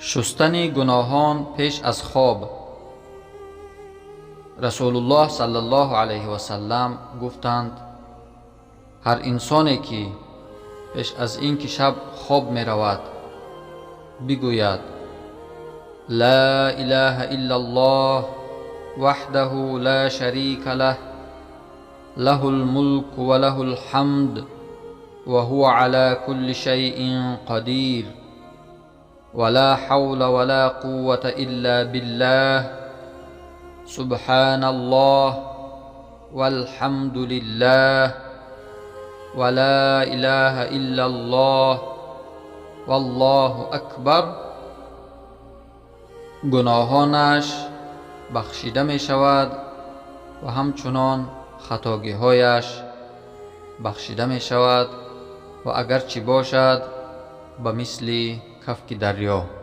Шустани гуноҳон пеш аз хоб. Расулуллоҳ саллаллоҳу алайҳи васаллам гуфтанд: ҳар инсоне, ки пеш аз ин ки шаб хоб меравад, бигӯяд: «Ла илаҳа иллаллоҳ ваҳдаҳу ла шарика лаҳ, лаҳу лмулку ва лаҳу лҳамд ва ҳува ала кулли шайъин қадир, ва ла ҳавла ва ла қуввата илла биллаҳ, субҳаналлоҳ валҳамду лиллаҳ, ва ла илаҳа иллаллоҳ, валлоҳу акбар», гуноҳонаш бахшида мешавад ва ҳамчунон хатогиҳояш бахшида мешавад ва агарчи бошад ба мисли кафки дарё.